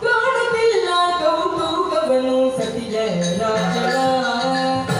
ಕಾಣುತ್ತಿಲ್ಲ ಕೌತುಕವನು ಸತಿಯ ರಾಜನ.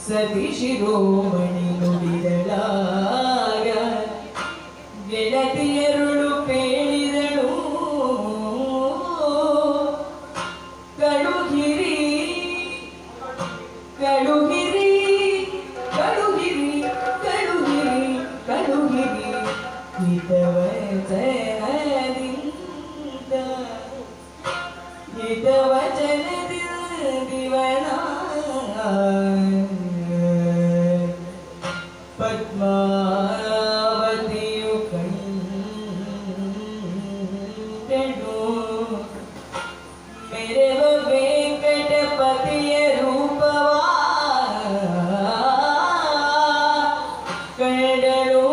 ಸತಿ ಶಿರೋಮಣಿ ನುಡಿದಳಾಗ ಗೆಳತಿಯರುಳು ಪೇಳಿದಳು ಕಳುಹಿರಿ ಕಳುಹಿರಿ ಕಳುಹಿರಿ ಕಳುಹಿರಿ ಕಳುಹಿರಿ ಹಿತವಚನದಿಂದ ಹಿತವಚನದಿಂದಿವನ ಪದ್ಮಾವತಿಯು ಕಂಡಳು ಮೆರವ ವೆಂಕಟಪತಿಯ ರೂಪವ ಕಂಡಳು.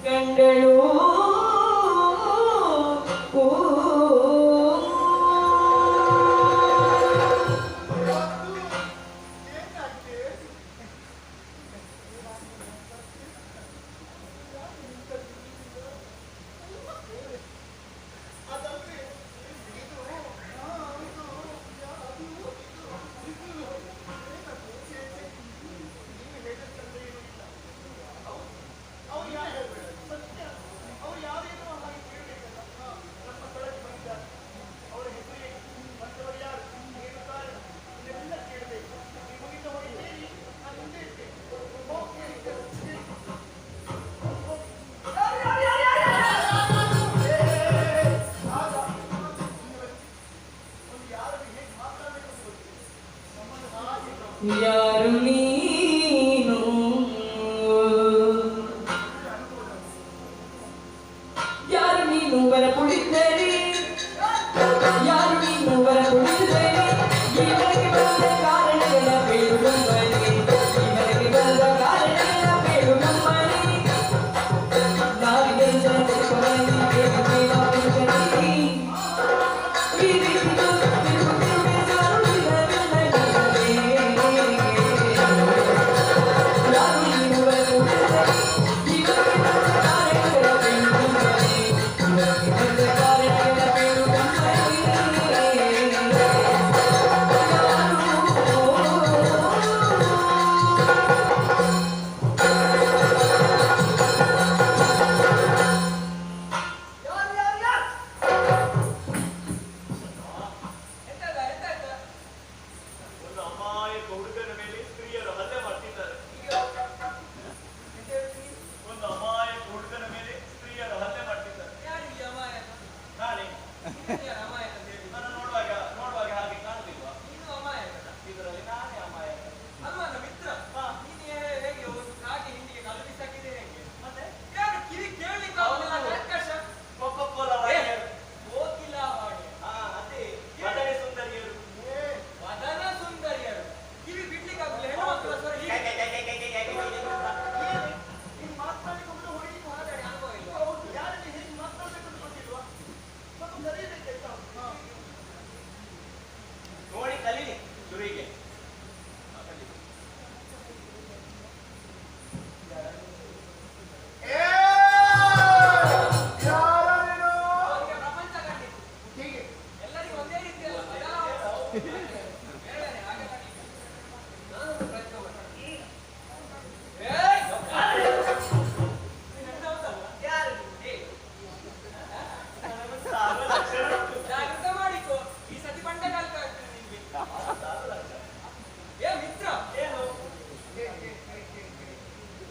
ಕಂಡಳು. ಯಾರು ನೀನು ಯಾರು ನೀನು ಬರ ಕುಳಿತರೆ ಯಾರು ನೀನು ಬರ ಕುಳಿತರೆ ಇವರಿಗೆ ಬಂದ ಕಾರಣಗಳ ಬೇಡು ನಮ್ಮನೆ ಇವರಿಗೆ ಬಂದ ಕಾರಣಗಳ ಬೇಡು ನಮ್ಮನೆ ನಾವಿನ ಒಂದು ಅಮಾಯಕ ಹುಡುಗನ ಮೇಲೆ ಸ್ತ್ರೀಯರು ಹಲ್ಲೆ ಮಾಡ್ತಿದ್ದಾರೆ. ಒಂದು ಅಮಾಯಕ ಹುಡುಗನ ಮೇಲೆ ಸ್ತ್ರೀಯರು ಹಲ್ಲೆ ಮಾಡ್ತಿದ್ದಾರೆ. ನಾನೇ. ನಾನು ನೋಡುವಾಗ ನೋಡುವಾಗ ಹಾಗೆ ಕಾಣುದಿಲ್ವಾ? ಇದರಲ್ಲಿ ನಾನೇ ಅಮಾಯಕ. ಮತ್ತೆ? ಕೊಕೊಕೋಲಾ. ಜಾಗ್ರತೆ ಮಾಡಿಕೋ, ಈ ಸತಿ ಬಂಡ ಕಾಲ್ಕ ಆಗ್ತದೆ ನಿನ್ಗೆ. ಏ ಮಿತ್ರ, ಏನು?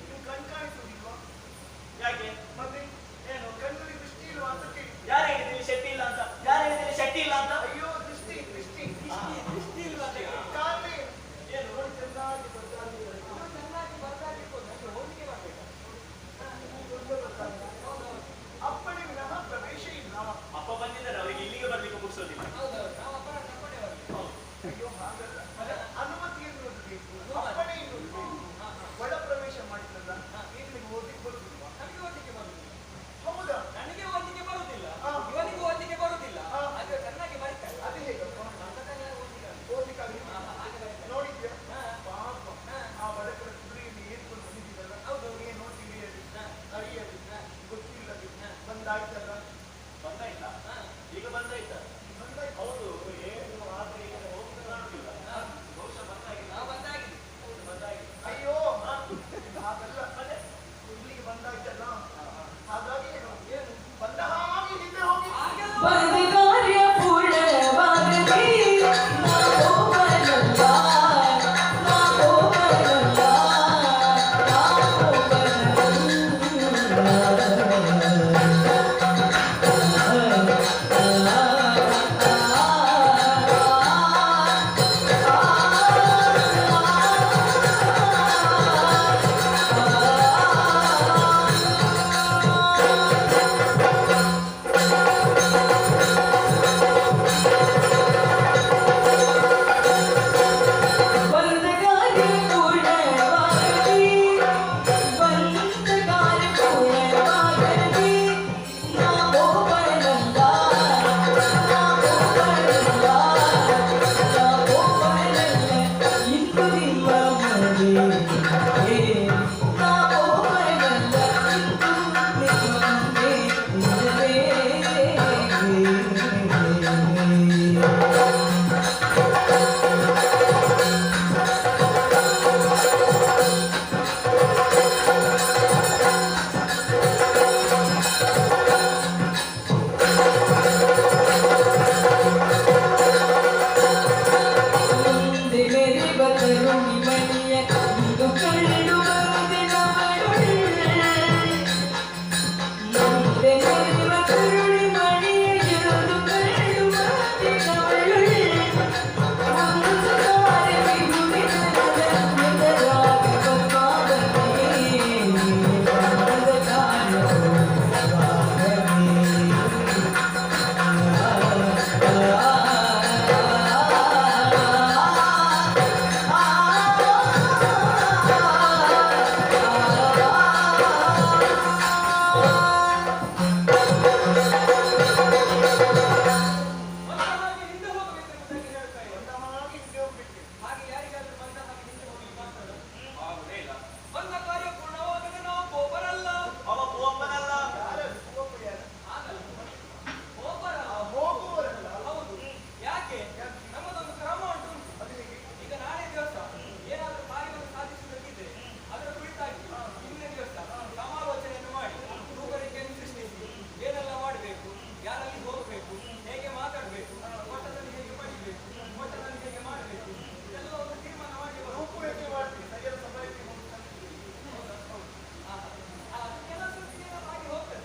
ನಿಮ್ ಕಣ್ ಕಾಣಿಸುವುದಿಲ್ವಾ? ಯಾಕೆ? ಮತ್ತೆ ಏನು? ಕಣ್ಣಲ್ಲಿ ದೃಷ್ಟಿ ಇಲ್ವಾ ಅಂತ ಕೇಳಿ. ಯಾರು ಹೇಳಿದಿಲ್ಲಿ ಶೆಟ್ಟಿ ಇಲ್ಲ ಅಂತ? ಯಾರು ಹೇಳಿದಿಲ್ಲಿ ಶೆಟ್ಟಿ ಇಲ್ಲ ಅಂತ? ಅಯ್ಯೋ, ದೃಷ್ಟಿ ದೃಷ್ಟಿ. ದೃಷ್ಟಿ ಇಲ್ವಾ ಅಂತ ಕೇಳಿ. ಕಾರಣ ಏನು? ನೋಡಿ, ಚೆನ್ನಾಗಿ ಬರ್ದಾಗಿದೆ. ಅದು ಚೆನ್ನಾಗಿ ಬರ್ದಾಗಿರ್ಬೋದು, ನನಗೆ ಹೋಲಿಕೆ ಮಾಡ್ಬೇಕಾ? ದೊಡ್ಡ ಬರ್ದಾಗಿದೆ. ಅಪ್ಪಣೆ ವಿನಃ ಪ್ರವೇಶ ಇಲ್ಲ. ಅಪ್ಪ ಬಂದಿದ್ದಾರೆ, ಅವರಿಗೆ ಇಲ್ಲಿಗೆ ಬರ್ಲಿಕ್ಕೆ ಮುಗಿಸೋದಿಲ್ಲ. ಹೌದೌದು, ನಾವು ಅಪ್ಪನ ಕರ್ಕೊಂಡೇ ಬರ್ಬೇಕು. ಅಯ್ಯೋ, ಹಾಗಲ್ಲ. ಅನುಮತಿ ಎನ್ನುವುದು ಬೇಕು, ಅಪ್ಪಣೆ ಎನ್ನುವುದು ಬೇಕು. ಒಳ ಪ್ರವೇಶ ಮಾಡಿದ್ರಲ್ಲ, ಏನು ನಿಮಗೆ ಓದ್ಲಿಕ್ಕೆ ಬರುದಿಲ್ವಾ? ನಮಗೆ ಓದ್ಲಿಕ್ಕೆ ಬರುದಿಲ್ಲ. ಹೌದಾ? ನನಗೆ ಓದ್ಲಿಕ್ಕೆ ಬರುದಿಲ್ಲ, ಇವನಿಗೂ ಓದ್ಲಿಕ್ಕೆ ಬರುದಿಲ್ಲ. ಆದ್ರೆ ಚೆನ್ನಾಗಿ ಬರೀತಾರೆ. ಅದು ಹೇಗಪ್ಪ? ಓದ್ಲಿಕ್ಕೆ ಓದ್ಲಿಕ್ಕಾಗಲಿಲ್ಲ. ಹಾಗೆ ಬರೀತಾರೆ. ನೋಡಿದ್ಯಾ? ಹಾ. ಪಾಪ, ಹಾ. ಆ ಬಡಕರ ಕುದುರೆಯನ್ನು ಏರ್ಕೊಂಡು ಬಂದಿದ್ದೀರಲ್ಲ, ಹೌದು. ಏನೋ ತಿಳಿಯದೆ, ಹಾ. ಅರಿಯದೆ, ಹಾ. ಗೊತ್ತಿಲ್ಲದೆ ಹಾ. ಬಂದಾಯ್ತಲ್ಲ. ಬಂದಾಯ್ತಾ? ಹಾ. ಈಗ ಬಂದಾಯ್ತಾ? ಬಂದಾಯ್ತು. ಹೌದು, ಏನು ಆದ್ರೆ ಈಗ ಹೋಗ್ತಾ ಕಾಣುದಿಲ್ಲ. ಹಾ. ಬಹುಶಃ ಬಂದಾಗಿದೆ. ನಾವು ಬಂದಾಗಿದೆ. ಹೌದು, ಬಂದಾಗಿದೆ. ಅಯ್ಯೋ, ಹಾ. ಹಾಗಲ್ಲ. ಮತ್ತೆ? ಇಲ್ಲಿಗೆ ಬಂದಾಯ್ತಲ್ಲ, ಹಾಗಾಗಿ ಏನು ಏನು ಬಂದ ಹಾಗೆ ಹಿಂದೆ ಹೋಗಿ. ಹಾಗೆಲ್ಲ ಬಂದ ಕಾರ್ಯ ಪೂರ್ಣವಾಗಲಿ, ನಾ ಹೋಗಲಲ್ಲ, ನಾ ಹೋಗಲಲ್ಲ, ನಾ ಬಂದ ಕಾರ್ಯ ಪೂರ್ಣವಾಗಲಿ, ಬಂದ ಕಾರ್ಯ ಪೂರ್ಣವಾಗಲಿ, ನಾ ಹೋಗಲಲ್ಲ, ನಾ ಹೋಗಲಲ್ಲ, ನಾ ಹೋಗಲಲ್ಲ, ಇಂದು ನಿಮ್ಮ ಮನೆಗೆ. ನಾ ಹೋಗಲಲ್ಲ, ಇಂದು ನಿಮ್ಮ ಮನೆಗೆ. ಮುಂದೆ ಮೆರೆವ ತರುಣಿ ಮಣಿಯ ಇಂದು ಕಳ್ಳು ಬಂದೆ. ಮುಂದೆ ಮೆರೆವ ತರುಣಿ ಮಣಿಯ ಎಂದು ಕಳ್ಳು ಬಂದೆ. ಒಂದು ತಾರೆ ವಿಭುವಿನದ ಎದುರಾಗ ಪದ್ಮಾವತಿ, ಬಂದ ಕಾರ್ಯ ಪೂರ್ಣವಾಗಲಿ. ಬಂದ ಹಾಗೆ ಹಿಂದೆ ಹೋಗಬೇಕೆಂಬುದಾಗಿ ಹೇಳ್ತಾ ಇದ್ದಾರೆ. ಬಂದ ಹಾಗೆ ಹಿಂದೆ ಹೋಗ್ಬೇಕು. ಹಾಗೆ ಯಾರಿಗಾದ್ರೂ ಬಂದ ಹಾಗೆ ಹಿಂದೆ ಹೋಗ್ಲಿಕ್ಕೆ ಆಗ್ತದಾ? ಆಗುದೇ ಇಲ್ಲ. ಬಂದ ಕಾರ್ಯ ಪೂರ್ಣವಾಗದೆ ನಾವು ಕೋಪರಲ್ಲ. ಅವ ಪೂವಪ್ಪನಲ್ಲ. ಯಾರದು? ಹೋಗುವ ಯಾರು? ಹಾಗಲ್ಲ, ಕೋಪರಲ್ಲ. ಆ, ಹೋಗುವವರಲ್ಲ. ಹೌದು, ಯಾಕೆ? ನಮ್ಮದೊಂದು ಕ್ರಮ ಉಂಟು. ಅದು ಹೇಗೆ? ಈಗ ನಾಳೆ ದಿವಸ ಏನಾದರೂ ಕಾರ್ಯವನ್ನು ಸಾಧಿಸಬೇಕಿದ್ರೆ ಅದರ ಕುರಿತಾಗಿ ಹಿಂದಿನ ದಿವಸ ಸಮಾಲೋಚನೆಯನ್ನು ಮಾಡಿ, ರೂಪರೇಖೆಯನ್ನು ಸೃಷ್ಟಿಸಿ, ಏನೆಲ್ಲ ಮಾಡಬೇಕು, ಯಾರಲ್ಲಿ ಹೋಗಬೇಕು, ಹೇಗೆ ಮಾತಾಡಬೇಕು, ಒಟ್ಟದಲ್ಲಿ ಹೇಗೆ ಪಡಿಬೇಕು, ಒಟ್ಟದಲ್ಲಿ ಹೇಗೆ ಮಾಡಬೇಕು, ಇದೆಲ್ಲ ಒಂದು ತೀರ್ಮಾನ ಮಾಡಿ ಬರುವ- ರೂಪುರೇಖೆ ಮಾಡ್ತೀವಿ, ಸರಿಯಾದ ಸಮಯಕ್ಕೆ ಹೋಗಿ ತಲುಪ್ತೀವಿ. ಆ, ಆ, ಅದು ಕೆಲವು ಸರ್ತಿ ಏನಾದ್ರು ಹಾಗೆ ಹೋಗ್ತದೆ.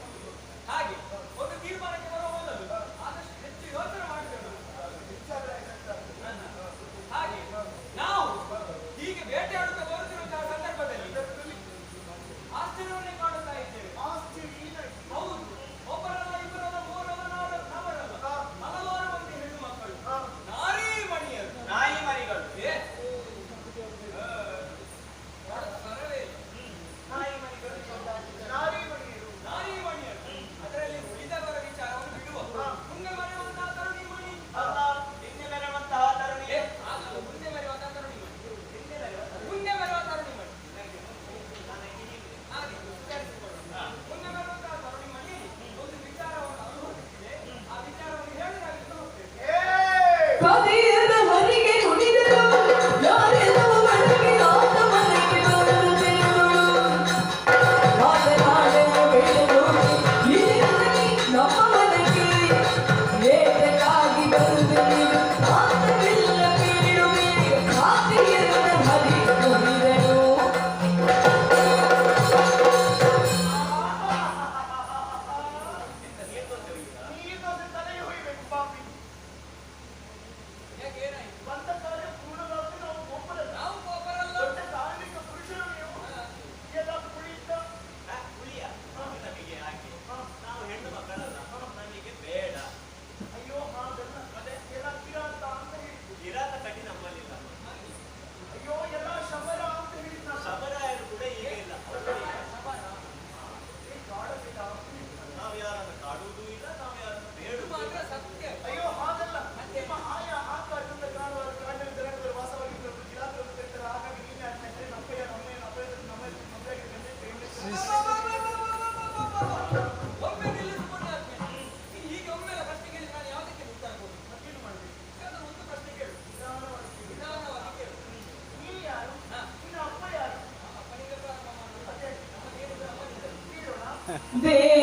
ಹಾಗೆ ಒಂದು ತೀರ್ಮಾನಕ್ಕೆ ಬರುವ ಮೊದಲು ಆದಷ್ಟು ಹೆಚ್ಚು ಯೋಚನೆ ಮಾಡಬೇಕು. ಹೆಚ್ಚಾದ್ರೆ ಕಷ್ಟ ಆಗ್ತದೆ. ಹಾಗೆ ನಾವು ಹೀಗೆ ಬೇಟೆಯಾಡುತ್ತಾ ಬರುತ್ತಿರುವಂತಹ ಸಂದರ್ಭದಲ್ಲಿ ಆಶ್ಚರ್ಯವನ್ನೇ ಕಾಣುತ್ತಾ ಇದ್ದೇವೆ. ಆಶ್ಚರ್ಯ ಏನಾಯ್ತು? ಹೌದು, ಒಬ್ಬರಲ್ಲ, ಇಬ್ಬರಲ್ಲ, ಮೂವರಲ್ಲ, ನಾಲ್ವರಲ್ಲ, ಹಲವಾರು ಮಂದಿ ಹೆಣ್ಣು ಮಕ್ಕಳು, ನಾರೀ ಮಣಿಯರು. ನಾಯಿ ಮರಿಗಳು. ಏ, ಸ್ವರವೇ ಇಲ್ಲ. ನಾಯಿ ಮರಿಗಳು. ನಾರಿ ಮಣಿಯರು. ನಾರೀ ಮಣಿಯರು. ಅದರಲ್ಲಿ ಉಳಿದವರ ವಿಚಾರವನ್ನು ಬಿಡುವ. ಮುಂದೆ ಮರೆಯುವಂತಹ ತರುಣಿ ಮಣಿ. ಅಲ್ಲ, ಹಿಂದೆ ಮೆರೆಯುವಂತಹ ತರುಣಿ. ಏ, ಹಾಗಲ್ಲ, ಮುಂದೆ ಮರೆಯುವಂತಹ ತರುಣಿ ಮಣಿ. ಹಿಂದೆ ಮೆರೆಯುವ ತರುಣಿ. ಮುಂದೆ ಬರುವ ತರುಣಿ ಮಣಿ. ಹಾಗೆ ಸುಧಾರಿಸಿಕೊಳ್ಳೋಣ. ಮುಂದೆ ಬರುವಂತಹ ತರುಣಿ ಮಣಿ ಒಂದು ವಿಚಾರವನ್ನು ಅನುಭವಿಸಿದೆ. ಆ ವಿಚಾರವನ್ನು ಹೇಳಿ ನಾವು ಹೋಗ್ತೇವೆ. ಏ! ಕದಿಯದ ಬೇಗ.